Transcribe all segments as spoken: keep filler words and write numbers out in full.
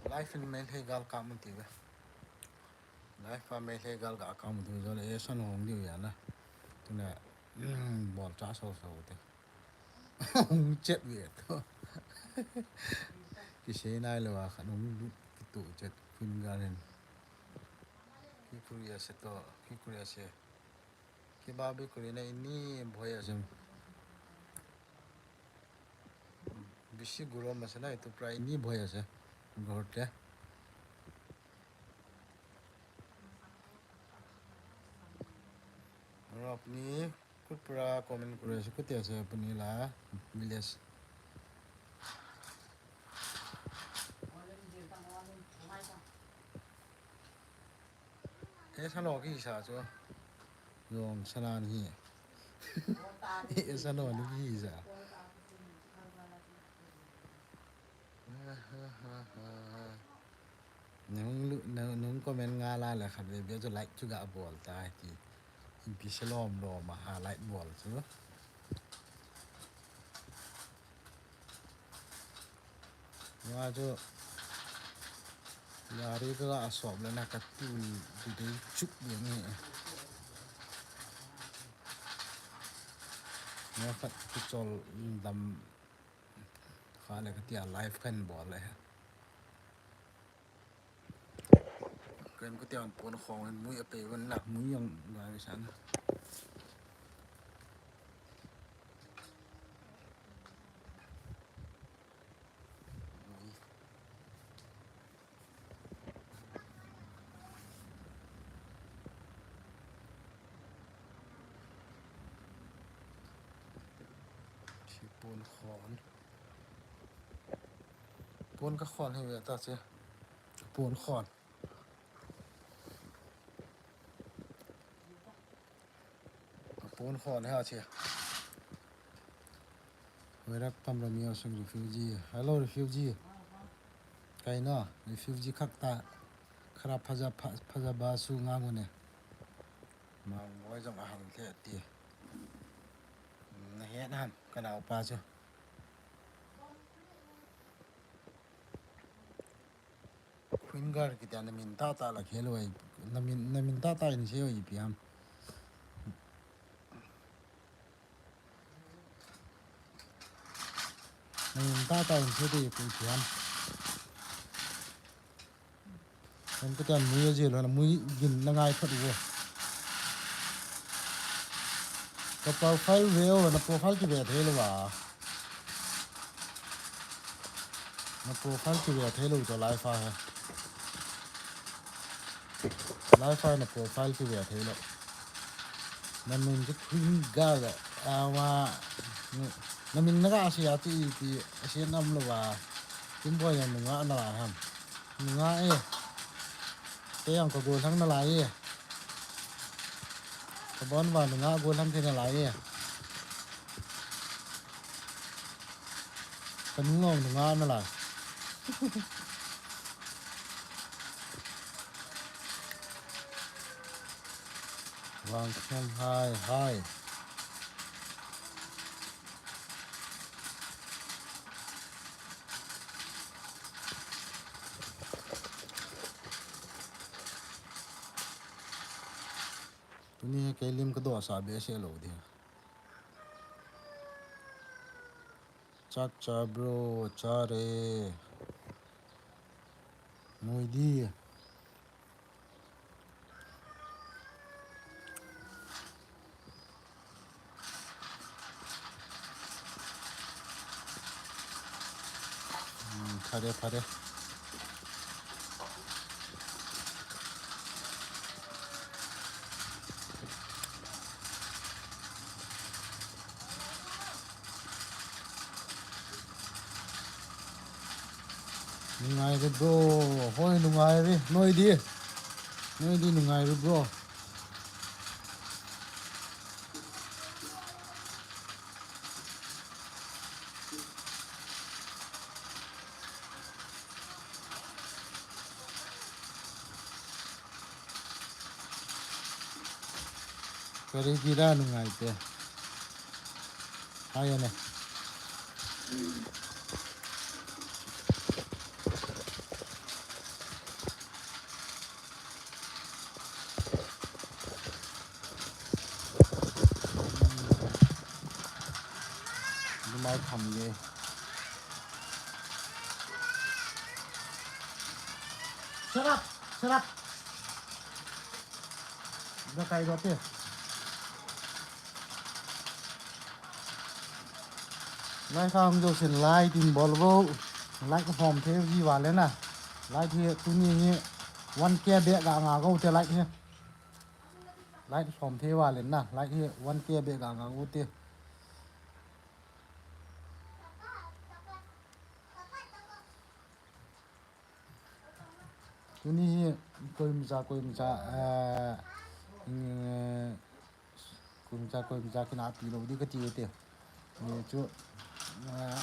Live in Meitei gal ka mun ti ve. Live pa Meitei gal ga ka mun ti ve, jole e san hong diu ya na. Tuna, bol cha so so te. Hong chet ve to. Kisei nai lo a khan hong lut kitu chet Queen Garden. Ki Korea se to, ki Korea se. Ki babi Korea na ini boy asem. Bisi guro masana itu pra ini boy ase. Gorte. Aro apni kut pura comment kuri ase, kut ase apni la village. Esa lo ki sa chu. Jong sanan hi. Esa lo ni ki sa. Nung lu-, nung, nung comment nga la le khat ve ve chu like chu ga bol ta ti. Inpi se lom lom a ha like bol chu. Nga chu yari ka ga sop le na ka tu tu tu chup ni ni. Nga khat ku chol dam kha le ka tia live kan bol le. Ken ka tia pon khong mui a pe wan la mui yang ga san. Pon khon. Pon ka khon hi ve ta che. Pon khon. Pon khon ha che. Hoirak pam ram yo sung refugee. Hello, refugee. Kaina, refugee khak ta. Khara phaja, pha-, phaja ba su nga ngone. Mang boi jong ahal the ti. Na he na ham, ka nau pa chu. Queen Gar kiti a na min tata la khel vai. Na min, na min tata in se vai pi ham. Na min tata in se te pi ham. Kan ka tan mui a jil na mui gin na ngai phat u. Ka profile ve o, na profile ki ve thei lo va. Na profile ki ve thei lo to live a he. Live a na profile ki ve thei lo. Na min chu Queen Gar a wa. Na min na ga sia ti ti sia nam lo va. Kin boy na nga na ham. Nunga e. Te ang ka gollhang nalai e. Ka bon va nunga gollhang te nalai e. Ka nunga nunga nalai. Vang khem hai hai. Tuni hi kei lim ka doh sa behseh lou ding. Chak cha bro, cha re. Moi di. Phare, phare. Nungai re bro, hoi nungai re, noi di. Noi di nungai re bro. Ready ra nungai te. Hai ne. Numai tham ye. Shut up! Shut up! Ga kai ga te. Lai kham jo sin lai tin bol bo. Lai ka form the ji wa le na. Lai the tu ni hi one K be ga nga go te lai the. Lai form the wa le na. Lai the one K be ga nga go te. Tuni hi koimacha, koimacha, eh, mm, koimacha, koimacha kinapi lou di kati ute. Ni chu, eh,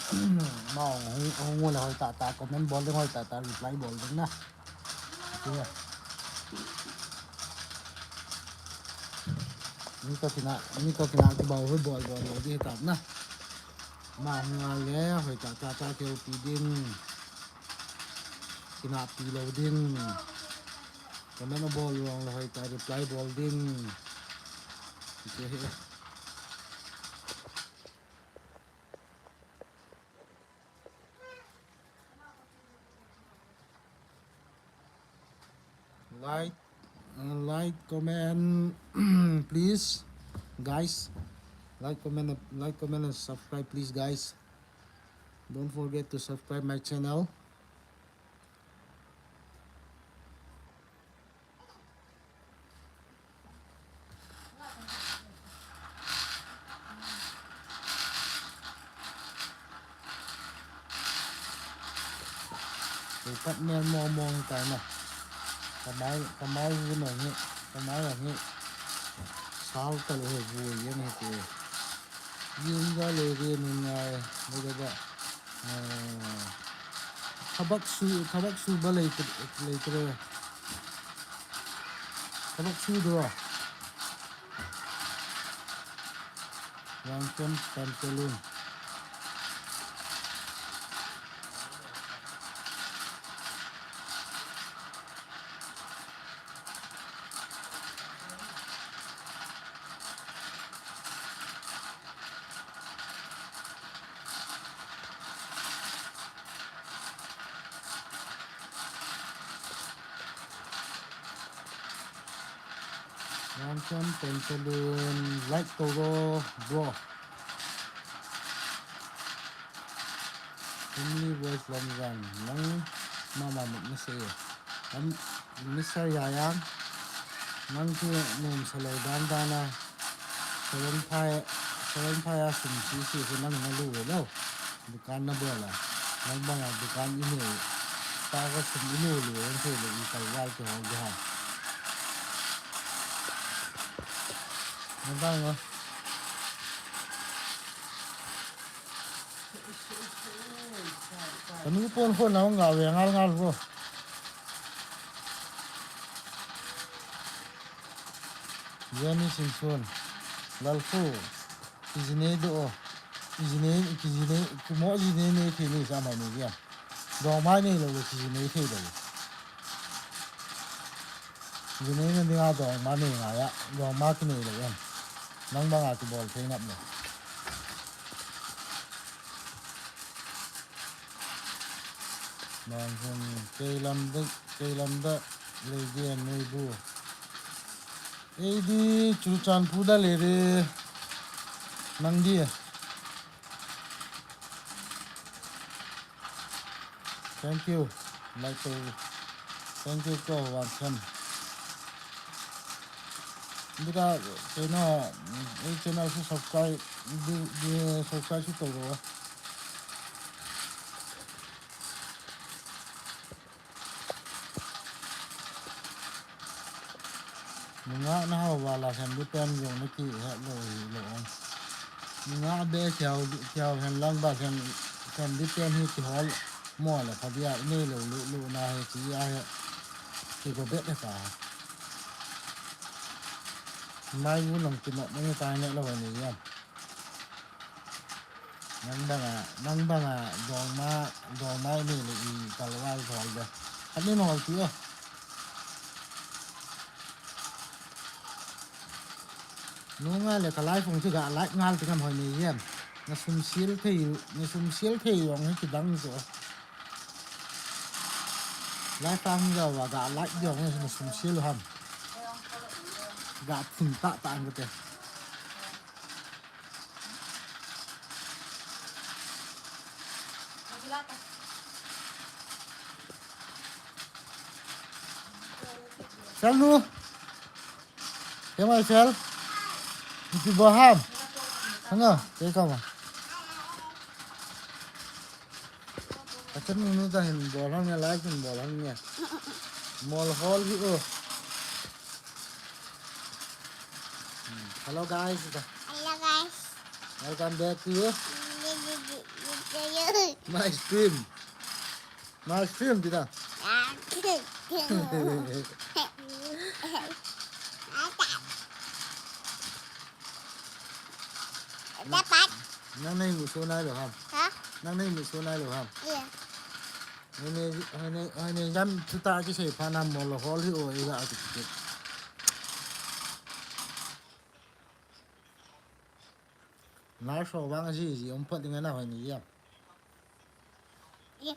ma hung, hung, hung le hoi tah tah, comment bol ding hoi tah tah, reply bol ding na. Tia. Mi to kina, mi to kina kibol hoi bol, bol lou di tah na. Ma hung a le, hoi tah tah, tah keu pi ding. Kinapi lou ding. Comment abol jong le hoi tah reply bol ding. Hiche hi. Like, uh, like, comment, please, guys. Like, comment, like, comment, and subscribe, please, guys. Don't forget to subscribe my channel. Kei pat mel mo mo hi tai na. Kamai, kamai hi no hi, kamai hi. Sao ta lo he vui yang he te. Yung ga le re nun ngai, le ga ba. Eh, khabak su, khabak su ba lei te, lei te. Khabak su do. Wangchem Pantaloon. Wangchem Pantaloon, like to go, bro. Family voice lam jang, nang mama mat na se. Am, Mister Yayang, nang chu nom sa lou dan dan a. Seven five, seven five a sum si si si nang na lu ve lou. Dukan na bol a. Nang bang a dukan i nei. Ta ka sum i lu lu, ang se le i kal wai ke hong ke ha. Nang bang a. Kanu pon ko na hong ga ve ngal ngal ko. Jenny Singson. Lalfu. Kijine do. Kijine, kijine, kumo jine ne the ne sa mai ne ya. Dong mai ne lo kijine the lo. Jinei na dinga dong ma nei ngai a, dong ma kinei lou em. Nang banga kibol thei nap lou. Nang hun kei lam da, kei lam da lei di em nei bu. Ei di Churachandpur da lei re. Nang di. Thank you. Like to, thank you ko Wangchem. Bida channel, ei channel su subscribe, di, di subscribe su to ro. Nunga na hao vala hem di pen jong na kihe lou hi lou. Nunga be kiao, kiao hem lang ba hem, hem di pen hi kihol mo le kha dia nei lou lu, lu na he ki a he. Ki go bet he ta. Mai u nang kinop nang tai ne lo ni yan. Nang banga, nang banga dongma, dongma ni le i kalwai thol de. Ani nol ti e. Nunga le ka live hung chu ga live ngal ti ngam hoi ni yan. Na sumsil thei, na sumsil thei jong hi kidang jo. Live hung ja wa ga live jong hi na sumsil ham. Ga phun ta ta ang te. Fel nu. Kemai fel. Iti boham. Hanga, kei kama. Acha nu nu ta hin bol hang ya, live hin bol hang ya. Mol hol hi o. Hmm. Hello guys. Hello guys. Welcome back to you. My stream. My stream ti ta. Dapat. Nang nei mu so nai lo ham. Ha? Nang nei mu so nai lo ham. Iya. Hoi nei, hoi nei, hoi nei jam tu ta ki sei pha na mol hol hi o i la ki. Na so wang ji ji om pat ding na hoi nei jam. Iya.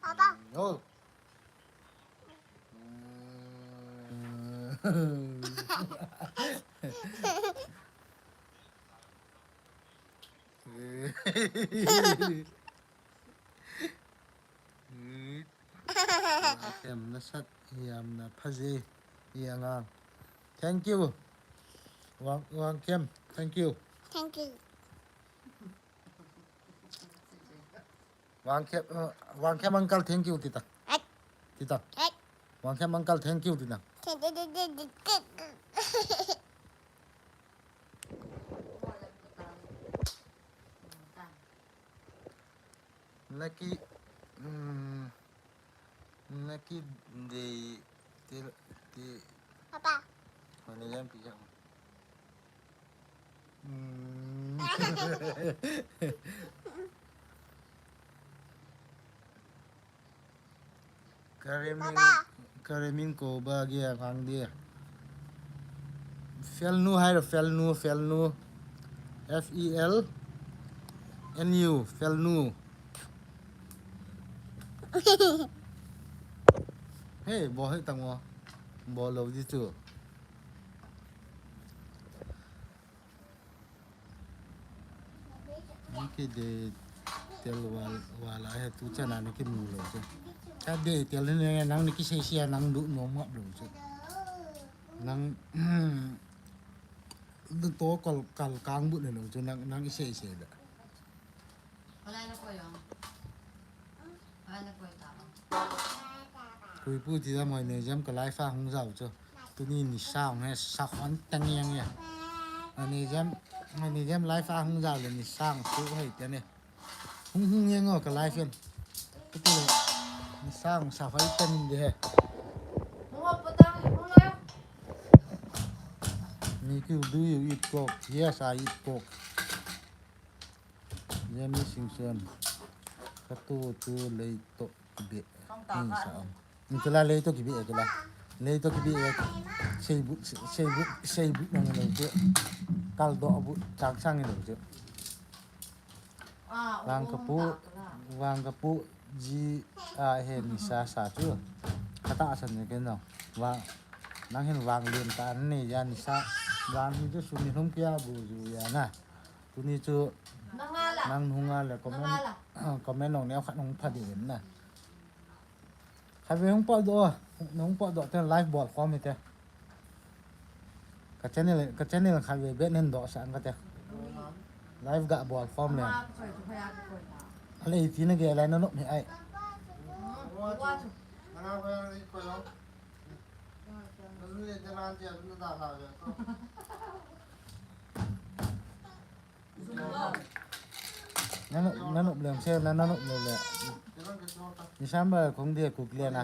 Papa. Oh. Em, nasat, yamna phaje, yangang. Thank you. Wang, Wang Kem, thank you. Thank you. Wang Kem, uh, Wang Kem uncle, thank you, tita. Right. Tita. Right. Wang Kem uncle, thank you, tita. Naki, mm, naki dei til, ti. Papa. Mana yang pijak. Mm. Karemin, Papa. Karemin ko ba gia kang dia. Felnu hai lo, Felnu, Felnu. F E L N U, Felnu. Hey, bo hai tang wo. Bo lo di tu. Niki de tel wal, wala he tu chana niki mu lo tu. Ka de tel ne nang niki sei sia nang du no ma lo tu. Nang, nang to kal, kal kang bu ne lo tu nang, nang sei sei da. Kui pu ti da moi ne jam ka live a hung jao chu. Tuni ni sang he sa hon tang yang ya. Ani jam, ani jam live a hung jao le ni sang su hoi te ne. Hung hung yang o ka live em. Ka tu le ni sang sa hoi tang de he. Ni kiu do you eat pork? Yes, I eat pork. Yemi Singson. Katu tu lei to kibe. Ni sa ang. Ni tu la lei to kibe tu la. Lei to kibe. Sei bu, sei bu, sei bu nang lei tu. Kal do bu chang sang lei tu. Wang kapu, wang kapu ji a he ni sa sa tu. Kata san ni ken no. Wang nang hin wang lien ta ni ya ni sa. Wang ni tu su ni hum kia bu ju ya na. Tuni chu nang nunga le comment, comment nong neo khat nong pha di na. Khat ve hung pal do, nong pal do te live bol khom hi te. Ka channel, ka channel khat ve be nen do sa ang ka te. Live ga bol khom le. Ale ti na ge lai na no mi ai. Nanu, nanu lem se, na, nanu lem le. Isam ba kong dia kuk le na.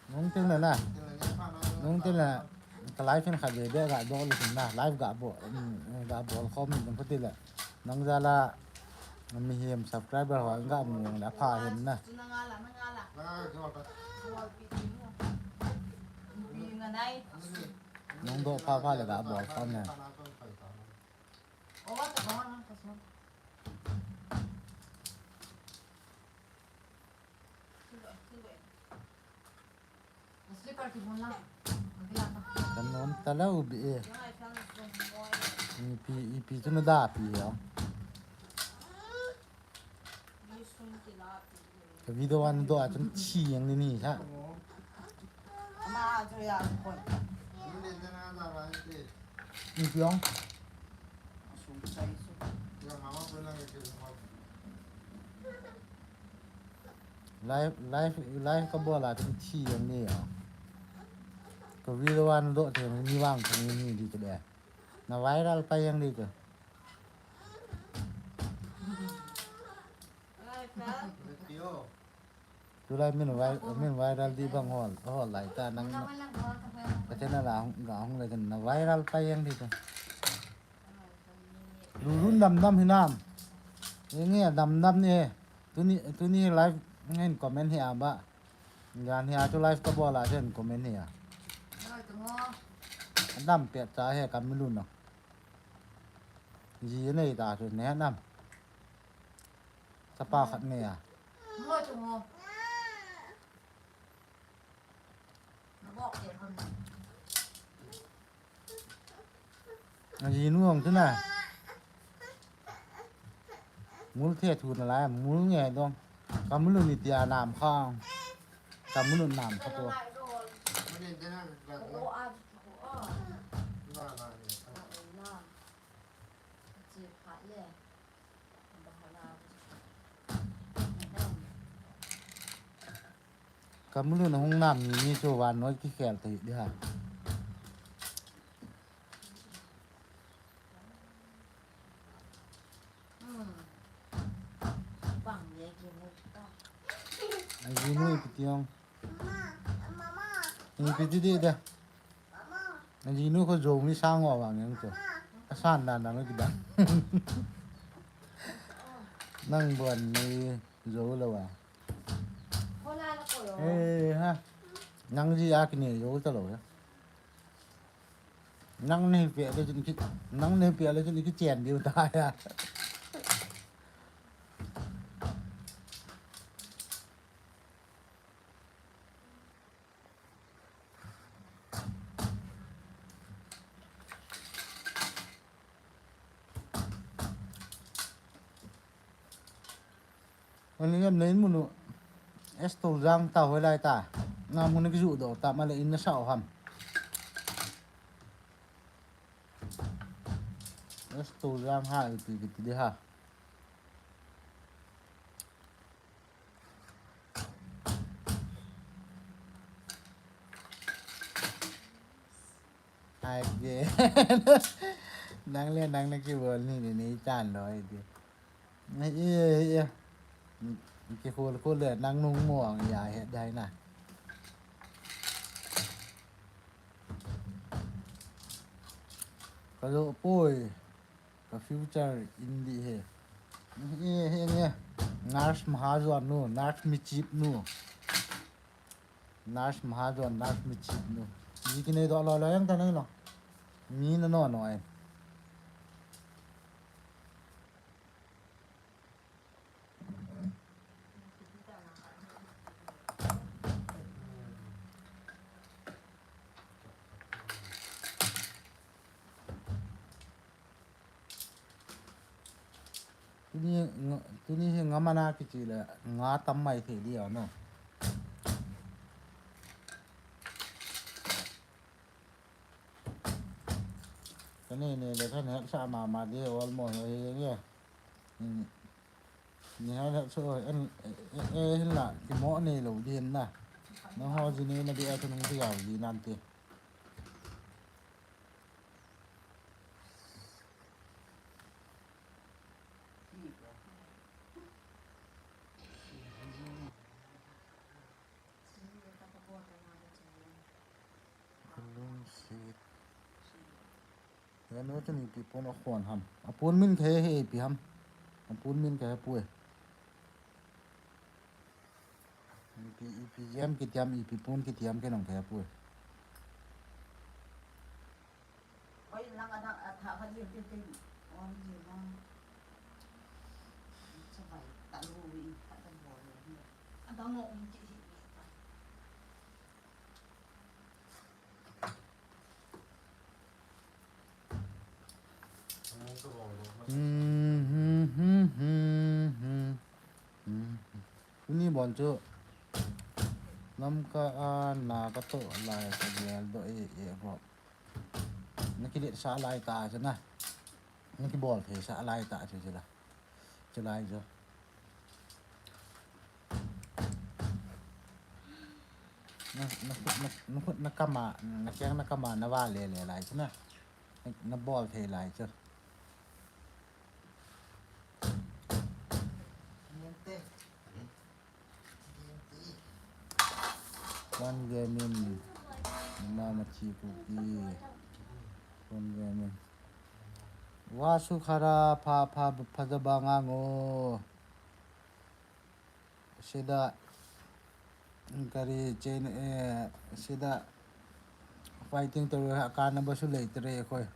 Nung til na, nung til na, ka live in khat ve ve ga bol le na, live ga bol, um, ga bol khom ni ko til le. Nang jala, mihem subscriber ho ga mu le pha hin na. Nung do pha pha le ga bol khom na. Kan nom ta lou bi e. Ipi, ipi chu na da pi ya. Ka video an do a chun chi yang ni ni ha. Ipi ong. Live, live, live ka bol a chun thi jong ni a. Ka video an do the ni vang ka ni ni di ka de. Na viral pa jong di ka. Tulai min vai-, min viral di bang hol, hol lai ta nang na. Ka channel a hung, ga hung lai kan na viral pa jong di ka. Lulun dam dam hinam. Nge dam dam ni he. Tuni, tuni live ngen comment hi aba. Jan hi a chu live ka bol a chen comment hi a. Dam pet cha he ka mi lun no. Ji nei ta chu ne nam. Chapa khat nei a. Ajinu hung tu na. Mul the thu na lai, mul nge dong. Ka mulu ni tia nam kha. Ka mulu nam kha po. Ka mulu na hung nam ni ni chu vannoi kikhel thei di ha. Ajinu ipi ti ong. Ipi ti di da. Ajinu kho Zomi sang wa wa ngang chu. Asan na na ngi da. Nang bon ni Zo lo wa. Eh ha. Nang ji a kini Zo ta lo ya. Nang nei pia le chun ki, nang nei pia le chun ki chen diu ta ya. Ani ngam nei munu. Estol jang ta hoi lai ta. Nga munu ki ju do ta ma le in na sao ham. Estol jang ha ipi ipi di ha. Ai ke. Nang le nang na ki bol ni ni ni chan lo ai di. Ai, e, e, e. Ki khol khol le nang nung mo ang ya he dai na. Ka lo poi. Ka future in di he. E, e, e. Nurse Mahajon nu, nurse mi chip nu. Nurse Mahajon, nurse mi chip nu. Ji ki nei do lo lo yang ta nei lo. Mi na no no ai. Tuni nga, tuni hi nga mana kichi le nga tam mai thei di ano. Kani ni le kan hep sa ma ma di ol mo he he nge. Ni ha le so en e, e, e, hin la ki mo ni lo di na. No ho ji ni na di a tunung ti ya di nan ti. He nu chun ipi pon a khon ham. A pon min khe he ipi ham. A pon min khe pue. Ipi, ipi yam kitiam, ipi pon kitiam ke nong khe pue. Oi, lang adang a tha kha jil tin tin. Oi, jil lang. Chabai ta lu wi, kha ta bo wi. Adang no um ki hi. Tuni bon chu Lamka a na ka to lai ka gel do e e ro. Na ki let sa lai ta chu na. Na ki bol thei sa lai ta chu chu la. Chu lai chu. Na, na, na, na, na kama, na keng na kama na va le le lai chu na. Na, na bol thei lai chu. One Gaming, Mama Chi Kuki, One Gaming. Wa su khara pha pha pha ja ba nga ngo. Sida kari chain, eh, sida fighting to ha ka na ba su le tre khoi.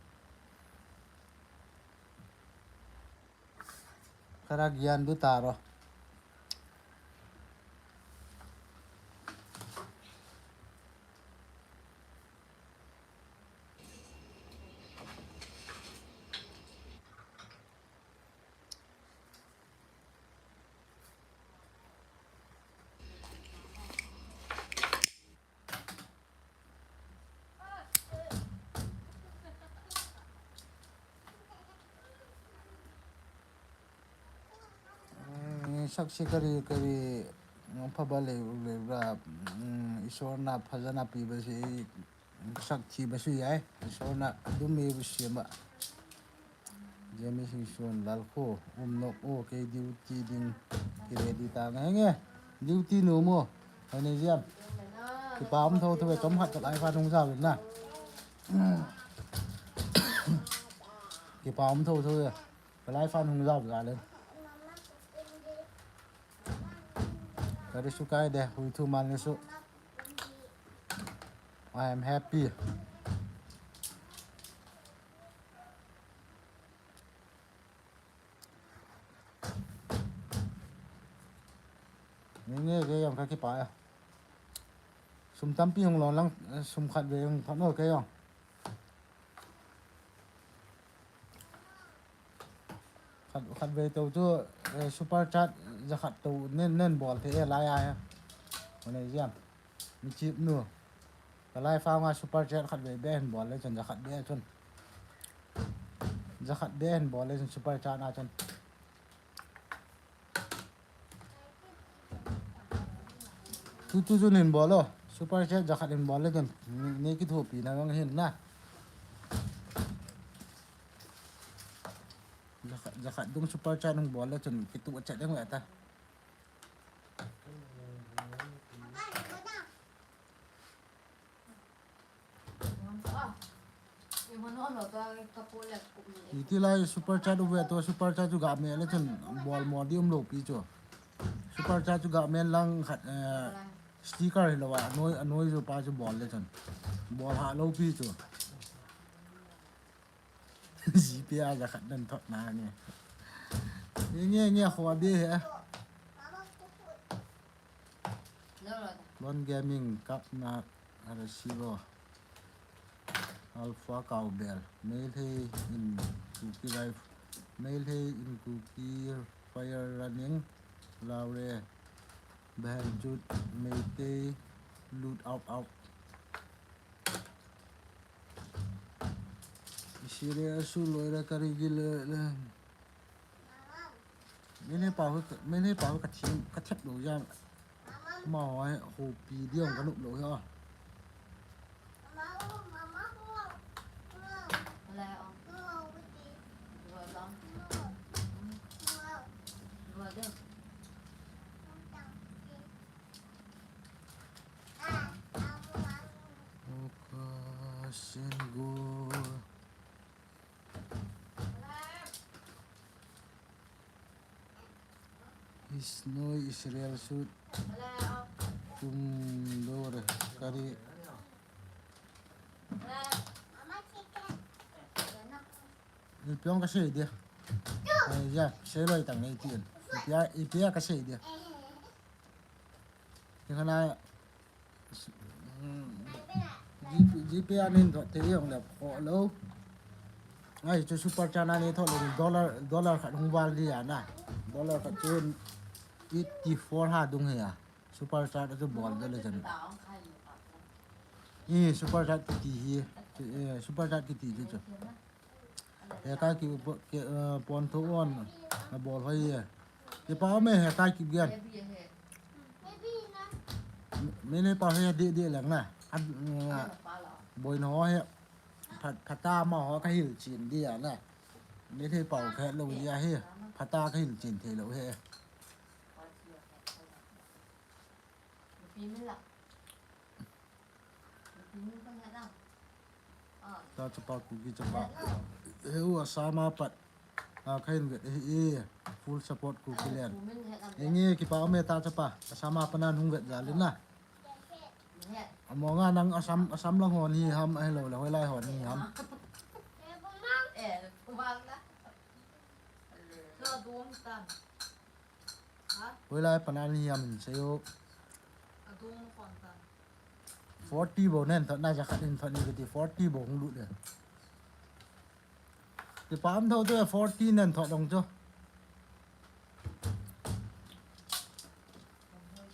Khara gyan du taro. Sak si kari kari, phaba lei lei ra, Isor na phajana pi ba si, sak thi ba si ai, Isor na dum mi ba si ma. Jemi Singson lal kho, um nok o, kei duty ding, ki ready ta nge nge, duty nu mo, hoi nei jam. Kipa um tho tho ve, chom hat ka lai fa nung jao na. Kipa um tho tho ve, ka lai fa nung jao ja le. Ka ri su kai de, hui thu man le su. I am happy. Nge nge, kei jong ka kipah e. Sum tampi hung lon lang, eh, sum khat vei hung thot no kei jong. Khat, khat vei tou chu, eh, super chat ja khat tou nen, nen bol thei e lai a he. Hoi nei jam. Mi chip nu. Ka lai fa nga super chat khat vei be hin bol le chun ja khat be chun. Ja khat be hin bol le chun super chat na chun. Tu tu chun hin bol lo. Super chat ja khat hin bol le chun. Ni, ni kithopi na vang hin na. Ja khat, ja khat dung super chat hung bol le chun kitu chat ding ve ta. Iti lai super chat uve to, super chat chu ga me le chun bol mo di um lo pi chu. Super chat chu ga me lang khat, eh, sticker hi lo a, noi, noi chu pa chu bol le chun. Bol ha lo pi chu. G P A ja khat nan thot na ni. Nge, nge, nge, khua de he. Lon Gaming, Kapna, R C O, Alpha Cowbell, Meitei in Kuki Life, Meitei in Kuki Fire Running, Laure, Bahanjut, Meitei, Loot Out Out. Sire asu loira kari gile le. Mene pa, mene pa ka thim, ka thep lo jam. Ma hoi ho pi diong ka nup lo ya. Oka sen go. Noi Israel shoot. Tum dore kari. Ipi ong kasei dia. Eh, ya, sei loi tang nei tin. Ipi a, ipi a kasei dia. Ni kana GPay, GPay a nei thot thei jong le pho lou. Ngai chu super chat a nei thot le dollar, dollar khat hung val dia na. Dollar khat chu eighty four ha dung hi a. Super chat chu bol de le chan. I super chat kiti hi. Eh, super chat kiti chu chu. He kai ki po-, ki, eh, pon tho on. Na bol hoi ye. Kipa me he kai ki gen. Mene pa he di di leng na. At, mm, boi no he. Pha-, phata ma ho ka hil chin dia na. Mene pa he lo dia he. Phata ka hil chin thei lo he. Ta chapa Kuki chapa. Heu Assam a pat. A khain vet e, e, full support Kukiland. Enge kipa me ta chapa. Assam a pat nan hung vet jal in na. Amo nga nang Assam, Assam lang hon hi ham, ahilou le hoilai hon hi ham. Hoilai pat nan hi ham hin sei o. Forty bou nen thot na, jakhat in thot ni kiti forty bou hung lut le. Kipa um tho tu forty nen thot dong chu.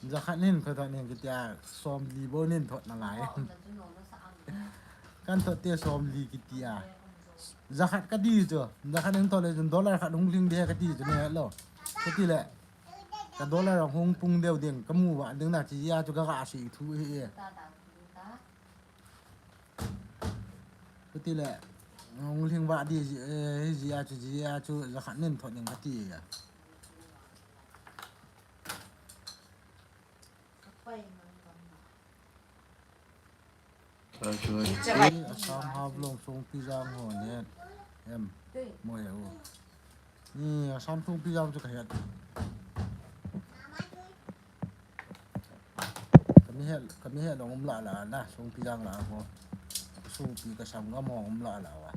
Jakhat nin kho thot nin kiti a, somli bou nin thot na lai. Kan thot te somli kiti a. Jakhat kati chu. Jakhat nin thot le chun dollar khat hung lhing de kati chu ne lo. Kati le. Ka dollar hung pung deu ding, ka mu va ding na chi a chu ka ga sei thu hi e. Kati le. Hung lhing va di ji, eh, ji a chu, ji a chu, jakhat nin thot ding kati a. Assam Haflong Songpijang ho nen. Em. Mo e o. Ni Assam Songpijang chu ka het. Kami het, kami het long um la la na, Songpijang la ho. Songpi ka sam ngam ho um la la wa.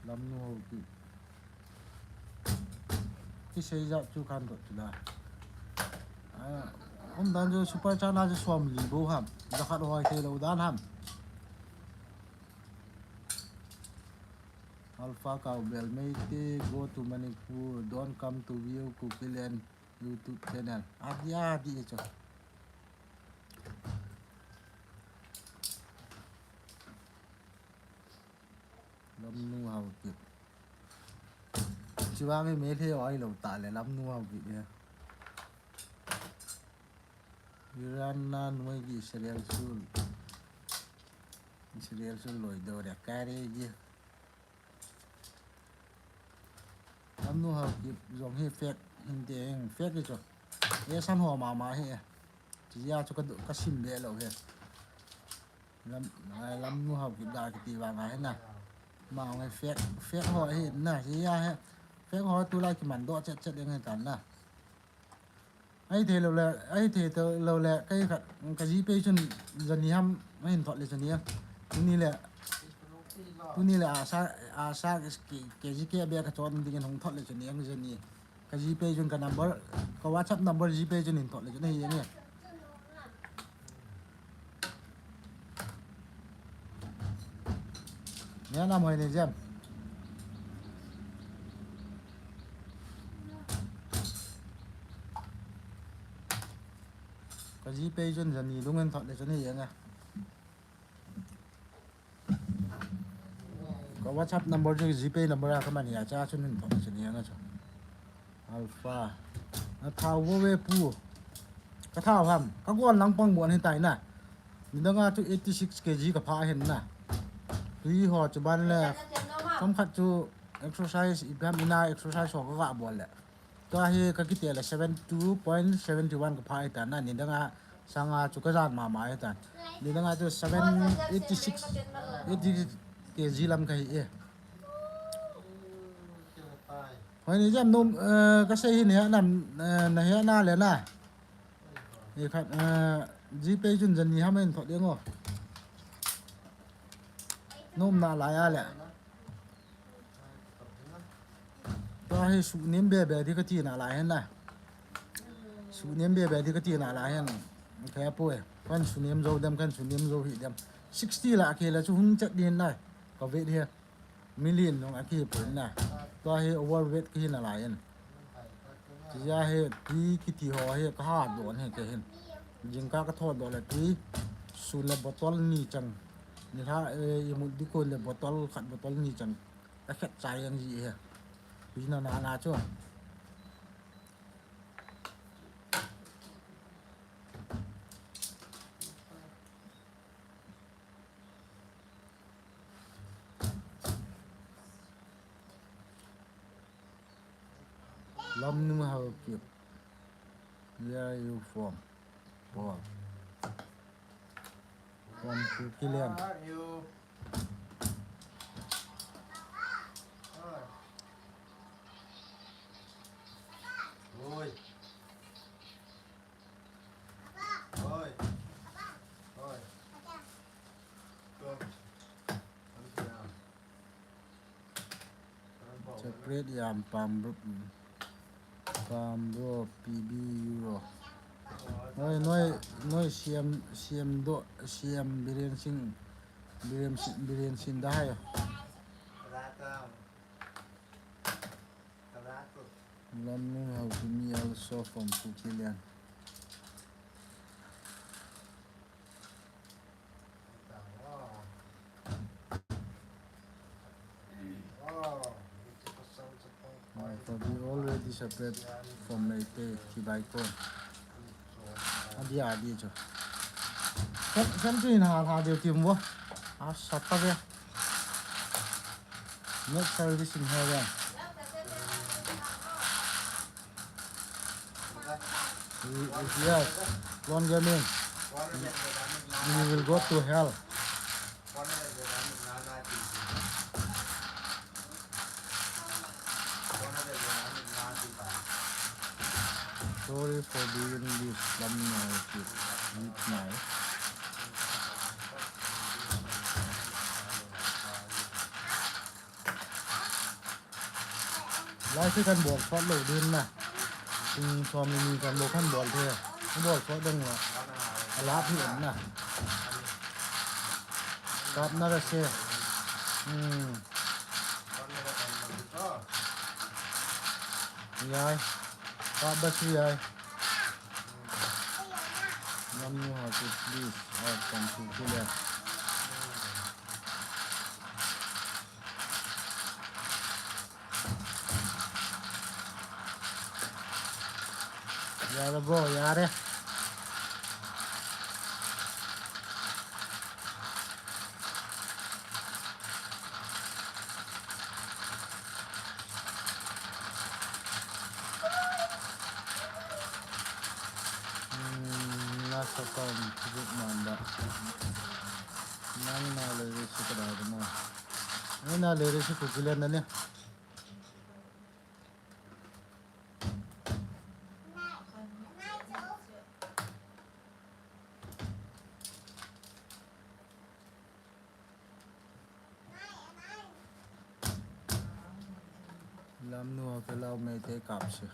Lamnu ho ki. Kisei jat chu kan dot chu la. Ah, um dan chu super chat na chu somli bou ham. Jakhat hoi thei lou dan ham. Alpha Cowbell Meitei, go to Manipur, don't come to view Kukiland YouTube channel. Adi adi chu. Lamnu Haokip. Chiwang e me the oi lo ta le Lamnu Haokip ya. Iran na noi ki Israel sul. Israel sul loi do re kare ji. Lamnu Haokip jong hi fake hin te hin fake hi chu. E san ho mama hi. Chi ya chu ka, ka sim be lo hi. Lam, eh, Lamnu Haokip da kiti vang a hi na. Ma ngai fake, fake ho hi na. Chi ya hi. Fake ho tu lai kiman do chet chet ding hi tan na. Ai thei lou le, ai thei to lou le, kai khat, ka GPay chun jani ham, ahin thot le chun ni. Tuni le, tuni le asa, asa ki, KG ke be ka chon ding in hung thot le chun ni, jani. Ka GPay chun ka number, ka WhatsApp number GPay chun hin thot le chun ni. Nia nam hoi ni jam. Ka GPay chun jani lung in thot le chun ni nga. Ka WhatsApp number chu GPay number a ka man hi a cha chun hin thot le chun ni nga chu. Alpha. Na thao vo ve pu. Ka thao ham. Ka gon lang pang bon hi tai na. Nidang a chu eighty six KG ka pha hin na. Tui ho chu ban le. Som khat chu exercise i gam ina exercise ho ka ga bol le. Tua hi ka kite le seventy two point seventy one ka pha hi ta na. Nidang a sang a chu ka jan mama hi ta. Nidang a chu seven eighty six, eighty six KG lam ka hi e. Hoi ni jam nom, eh, kasei hi nahet nam, eh, nahet na le na. Hi khat, eh, GPay chun jan ni ham in thot ding o. Nom nalai a le. Tua hi sunem bebe di kati nalai hen na. Sunem bebe di kati nalai hen. Kei apoi. Kan sunem jou dem, kan sunem jou hi dem. Sixty la kei la chu hung chat din na. Ka vet hi. Million nung aki pun na. Tua hi overweight ki nalai hen. Tia hi tui kiti ho hi ka ha don hi kei hin. Jingkah ka thot don le tui. Sun le bottle ni chang. Ni ha, eh, imut di kon le bottle khat bottle ni chang. Ka khet chai yang ji hi. Tui na na na chu. Lamnu Haokip. Where are you from? Paul. From Kukiland. Oi. Oi. Oi. Separate yam pam bro, pam bro, P B euro. Noi, noi, noi, C M, C M do, C M Biren Singh, Biren Singh, Biren Singh da hai. Learning how to me also from Kukiland. Mai to be already separate from Meitei, Kibai ko. Adi, adi cho. Kan, kan tu in ha, ha deu tim bo. A sat ta be. Net service in here. Yes, Lon Gaming. You will go to hell. Sorry for doing this. Lam na with my Lai se kan bol sot lou din na. Kum som ni ni kan bol, kan bol the. Bol sot ding la. Ala phi na. Kap na ra se. Hmm. Yai. Kap ba si yai. Nam nu ha ki please. Add some to cooler. Yare bro, yare. Hmm, nasa kan tubig manda. Nang na lele si kada na. Nang na lele si kukilan na ni. Lamnu ha ke lau Meitei kap se.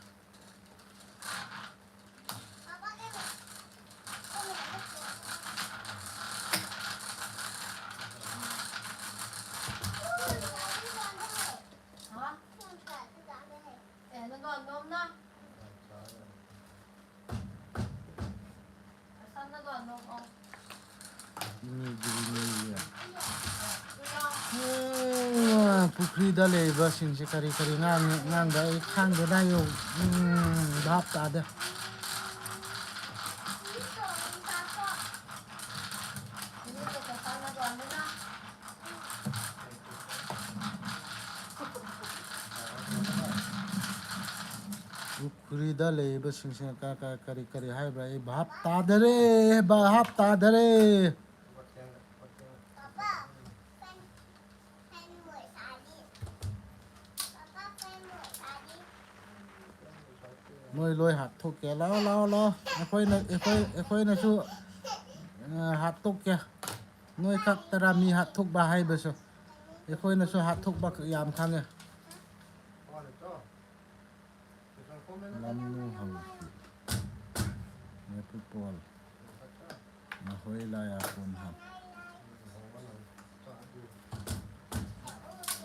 Ini dulu ni ya. Ah, pukri da lei ba sing se kari kari ngang, ngang da i khang da da yo. Hmm, bap ta da. Pukri da lei ba sing se ka, ka, kari kari hai ba i bap ta da re, bap ta da re. Papa, fan, fan mo sadi. Papa, fan mo sadi. Noi loi hat thuk ke, lao, lao, lao. Ekhoi na, ekhoi, ekhoi na chu, eh, hat thuk ke. Noi kak tara mi hat thuk ba hai ba chu. Ekhoi na chu hat thuk ba yam khang e. Lamnu Haokip. Neipupol. Nahoi lai a kon ham.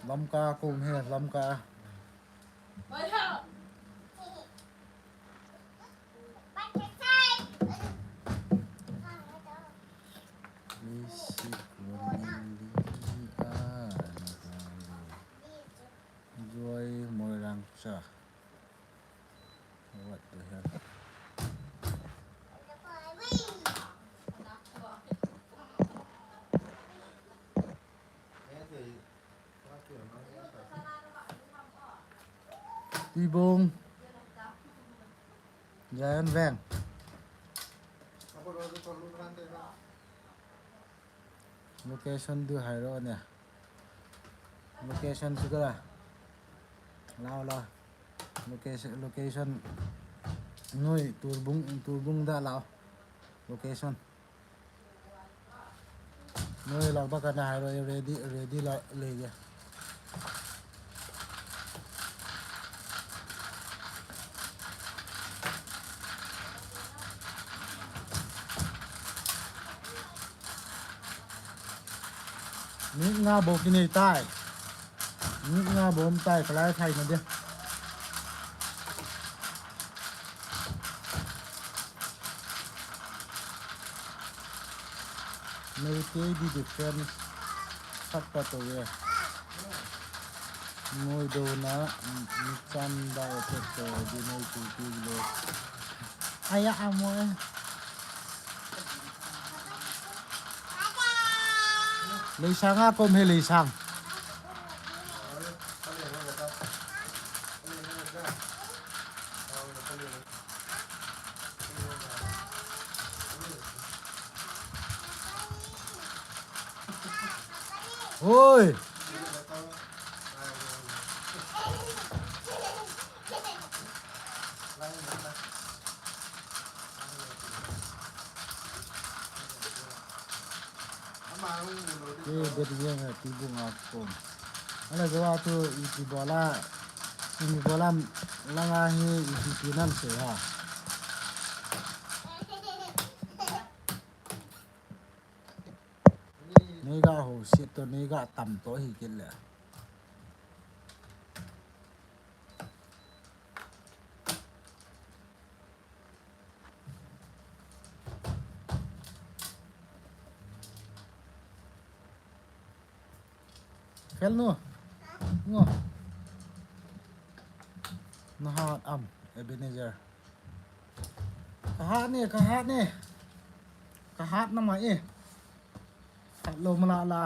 Lamka kong he, Lamka. Isi kon li a, Joy Moirangcha. What the hell? Tibung. Giant Veng. Location du hai ro ne. Location chu kala. Lao, lao. Location, location. Noi, Turbung, Turbung da lao. Location. Noi, lao ba kana hai ro, ready, ready la, le ya. Minute nga bou kinei tai. Minute nga bou um tai, kalai thai na dia. Meitei di defense khat pa to ve. Noi do na, mi chan da o te to di noi tu ti le. Aya amo e. Leisang a kom he Leisang. Oi. Ke bet yang ha Tibung a kom. Ana jo a tu iti bola, iti bola langa hi iti tinan se ha. Nei ga ho siat to, nei ga tam to hi kit le. Fel nu. Ngo. Nahat am, Ebenezer. Kahat ne, kahat ne. Kahat na mai e. Hat lo mala la.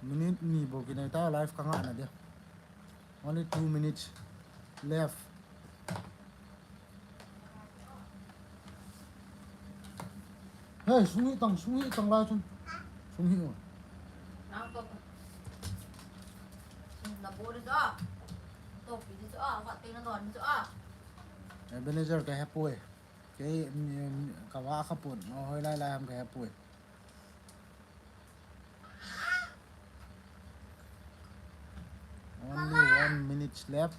Minute ni bou kinei ta, live ka ngah na dia. Only two minutes left. Hey, sung hi tang, sung hi tang lai chun. Sung hi o. Nang to. Na bo de cho. To pi de cho. Wa te na don cho. Ebenezer ka hepoi. Kei, mm, ka va kha pon, no, hoilai lai ham ka hepoi. Only one minute left.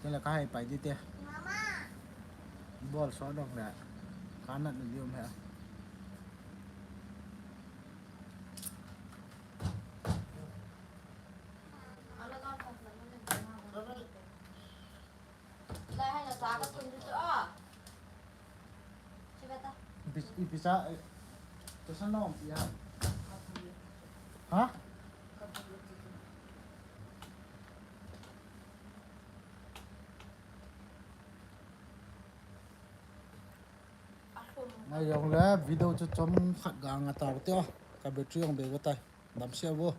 Kei la ka hai pai di te. Bol so dong le. Ka nat na di um he. Ipi, ipi sa, eh, sa nom, ya. Ha? Ngai jong le video chu chom khat ga nga tau te, ka battery jong be tai. Damsel vo.